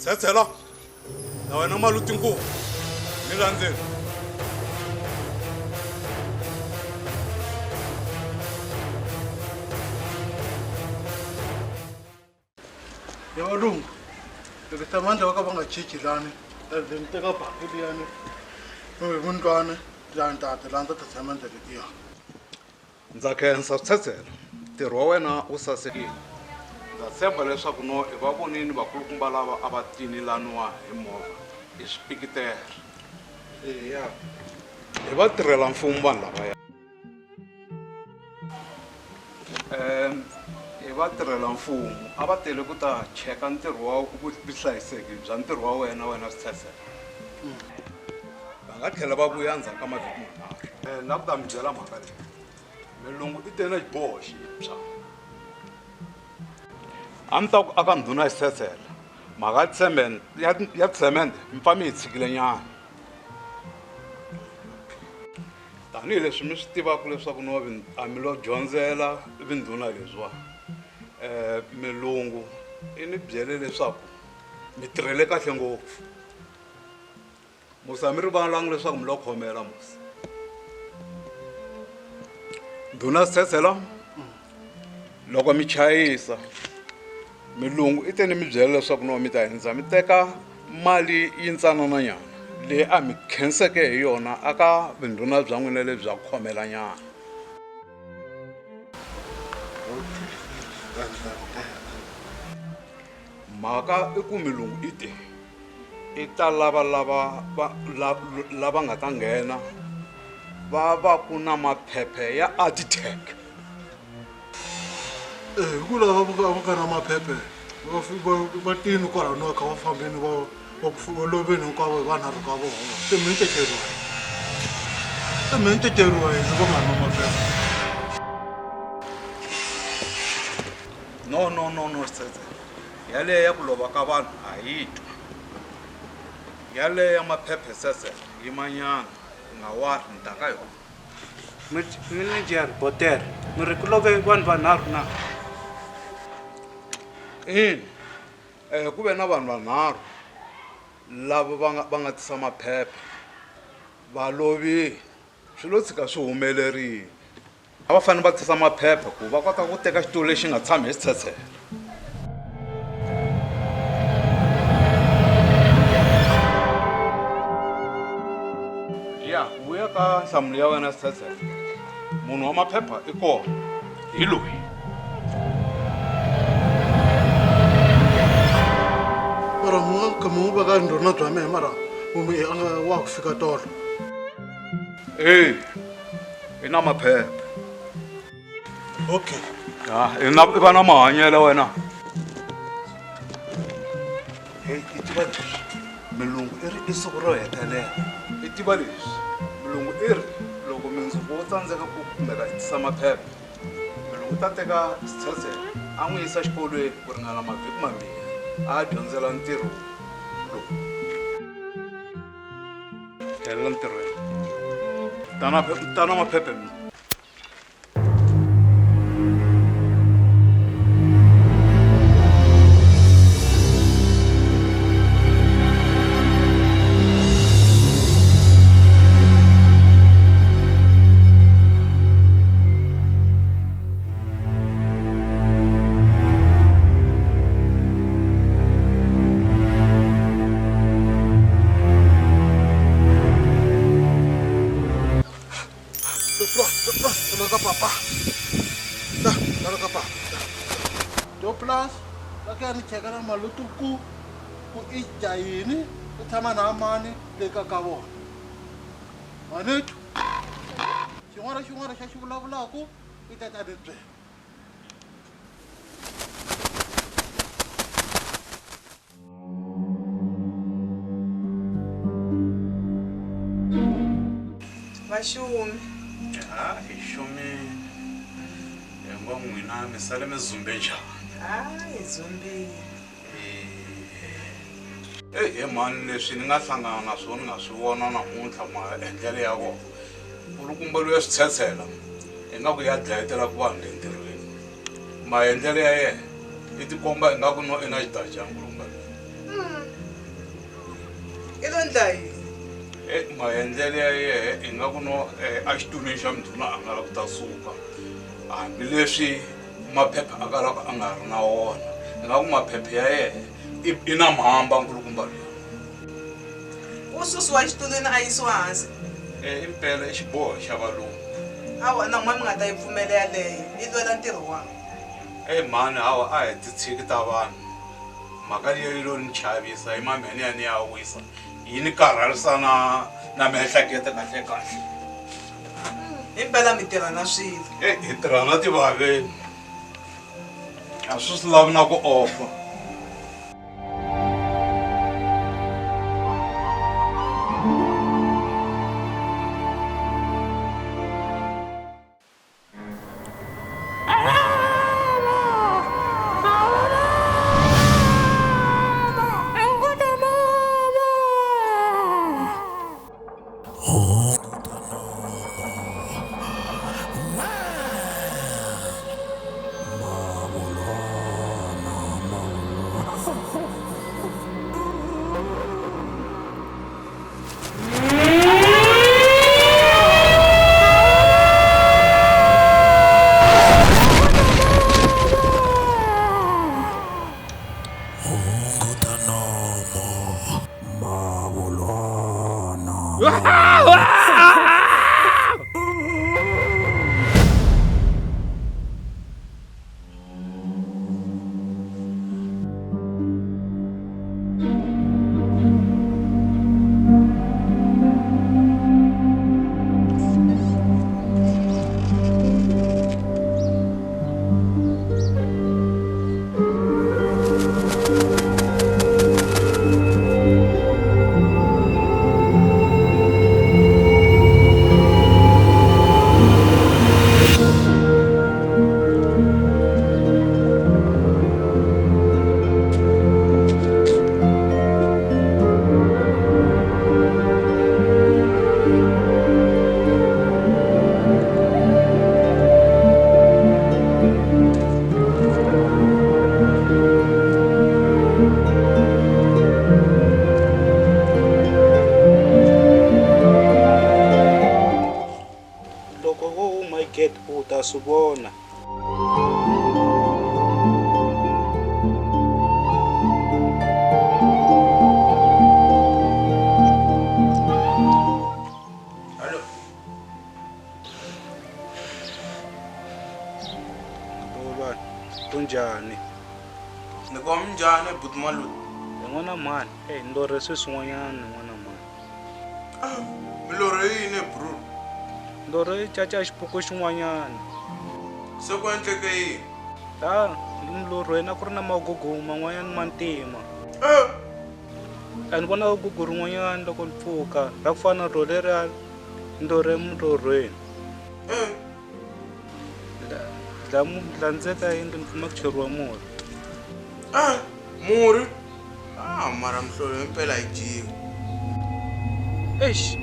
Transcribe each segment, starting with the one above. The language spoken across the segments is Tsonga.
Tshetshela na wena maluti nkuva ni landzeni. Ya valungu loko samandla va ka va nga chichi lani then ni teka baki liyani vundlwana lani ta ti landza tisemende letiya. Ndza khensa Switshetshela, ntirho wa wena wu sasekile. Ndza tshemba leswaku no i va vonini vakulukumba lava a va tini laniwa hi movha i swipikitele. Eya. I vatirhela mfumo vanhu lavaya. I vatirhela mfumo a va tele ku ta cheka ntirho wa vuhlayiseki bya ntirho wa wena wena Switshetshela. Va nga tlhela va vuya endzhaku ka mavhiki manharhu. Ni lava ku ta mi byela mhaka leyi. Mulungu i te na xiboho xintshwa. A ni ta ku aka ndhuna Xitshetshela mhaka ya tisemende ya tisemende mi pfa mi yi tshikile nyana. Tanihi leswi mi swi tivaka leswaku no a mi lo dyondzela vindhuna lebyiwa mulungu i ni byele leswaku mi tirhele kahle ngopfu. Musa mi rivalanga leswaku mi lo khomela musa. Ndhuna Setsela loko mi chayisa milungu i te ni mi byela leswaku no mi ta hindza mi teka mali yintsanana nyana leyi a mi khenseke hi yona aka vindhuna bya n'wina lebyi bya ku khomela nyana. Mhaka i ku milungu i te i ta lava lava va lava nga ta nghena va va ku na maphephe ya Artitec. Hi ku lava va va nga na maphephe va va va tini kwalano va kha va fambini va va ku loveni hinkwavo hi vanharhu ka vona se mi ceceriwa se mi ceceriwa yini va nga ri na maphephe. No no no no Setsetse yaleyo ya ku lova ka vanhu a yi twa yaleyo ya maphephe Setsetse yimanyana u nga wari ni ta ka yona. Minijer Botere mi ri ku love vanhu vanharhu na? Ina, ku ve na vanhu vanharhu lava va nga va nga tisa maphephe va lovile swi lo tshika swi humelerile. A va fanele va tisa maphepha ku va kota ku teka xitulu lexi nga tshami hi xitshetshela. Ya ku vuya ka nhlamulo ya wena xitshetshela munhu wa maphepha i kona hi loyi. Mara mu nga ka mu n'wi veka ndhuna bya mehe mara munhu a nga wa ku fika tolo. Eya. I na maphepha. Okay. Ya, i na i va na mahanyelo wena. Hey, i tiva leswi. Mulungu i ri i siku ro hetelela. I tiva leswi. Mulungu i ri loko mundzuku wo tsandzeka ku kumeka i tisa maphepha, mulungu u ta teka xitshetshela a n'wi yisa xikolweni ku ringana mavhiki mambirhi a ya dyondzela ntirho lowu. Tlhelela ntirhweni. Tana tana maphephe mina. Plus va ku ya ni chekela malutu ku ku i dya yini u tshama na mani le ka ka vona ma ni twa xin'wana na xin'wana xa xi vulavulaku i ta ta ni byela. Vaxumi. Ha hi xumile. Hi ngo n'wina mi sale mi zumbe njhani? Ha hi zumbile. Eyi he mhani leswi ni nga hlangana na swona ni nga swi vona namuntlha maendlelo ya vona nkulukumba luya switshetshela ingaku ya dlayetela ku vanhu le ntirhweni maendlelo ya yena i tikomba ingaku no i na xidaja nkulukumba loyi. I lo ndla yini? E maendlelo ya yehe ingaku no exitulwini xa mndhuna a nga la ku ta suka hambileswi maphepha a kalaka a nga ri na wona ingaku maphepha ya yehe i na mhamba nkulukumba loyi. U susiwa exitulwini a yisiwa hansi. E impela i xiboho xa valungu. Hawa na n'we mi nga ta yi pfumela yaleyo yi lwela ntirho wakwe. E mhani hawa a hi titshiki ta vanhu mhaka leyo yi lo ni chavisa hi mamhene ya ni ya wisa yi ni karharisa na na miehleketo kahle kahle. Himpela mi tirha na swilo. E hi tirha na tivaveni a swi swi lavi na ku ofa. Loko wo huma hi gate u ta swi vona. Hallo. Bolwane, kunjhani? Ni ko minjhani buti Maluti? Hi n'wana mhani, eyi ni lorhe swi swin'wanyana n'wana mhani. Ah, milorho yini bro? Lorhe caca xipuku xin'wanyana. Se ku endleke yini? Ta, milorhweni a ku ri na magugu man'wanyana ma ntima. Eh, A ni vona gugu rin'wanyana loko ni pfuka ra ku fana na ro leriya ni lorhe milorhweni. eh. La la ndzeni ka yindlu ni kuma ku cheriwa murhi. Eh, murhi? Ah, mara mihlolo himpela yi dyiwi. Eish.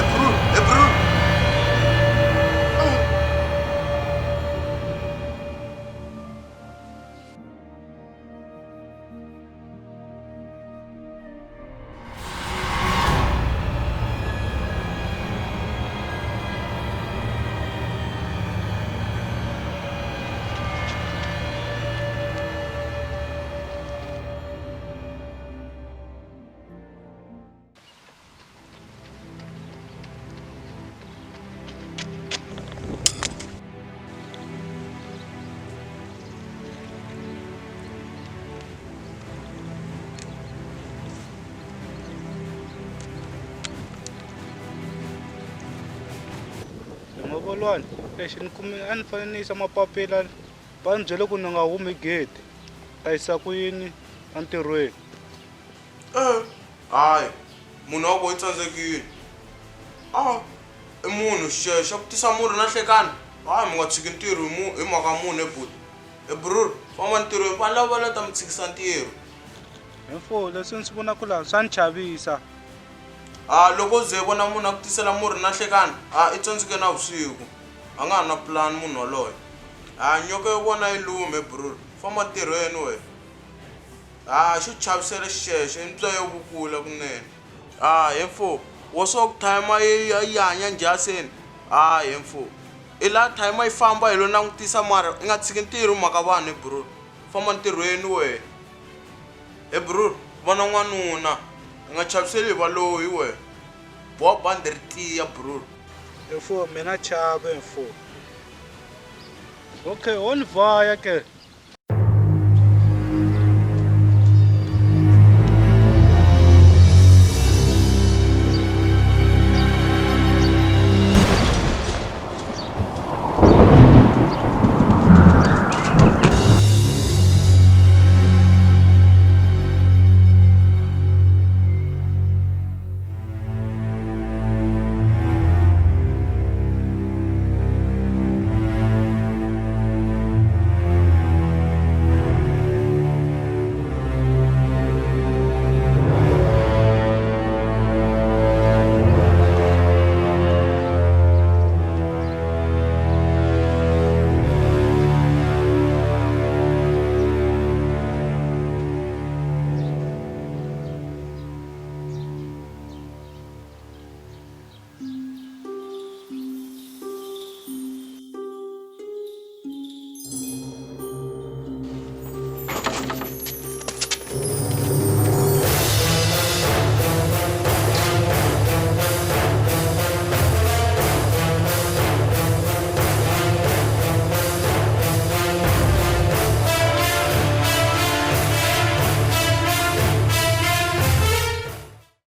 Bro, eh bro. Hi mavolwana lexi ni kume a ni fanele ni yisa mapapila va ni byele ku ni nga humi gede ta yisa ku yini entirhweni. Eh, hayi munhu wa ku i tsandzekile. Ah, i munhu xe xa ku tisa murhi na nhlekani. Hayi mi nga tshiki ntirho hi hi mhaka munhu e buti. E bror. Famba ntirhweni vanhu lava va la ta mi tshikisa ntirho. He mfo leswi ni swi vonaka laha swa ni chavisa. A loko u ze vona munhu a ku tisela murhi na nhlekani a i tsandzeke na vusiku a nga ha na plan munhu waloye. A nyoka yo vona yi lume brul famba ntirhweni wena. A xo chavisela xexo i ntswa yo vukula kunene. A he mfo wo swa ku time yi yi hanya njhani a he mfo i la time yi famba hi lo langutisa mara i nga tshiki ntirho mhaka vanhu brul famba ntirhweni wena. He brul vona n'wanuna u nga chaviseli hi valoyi wena boha bandi ri tiya brul. Mfo mina chave mfo. Okay ho ni vhaya ke.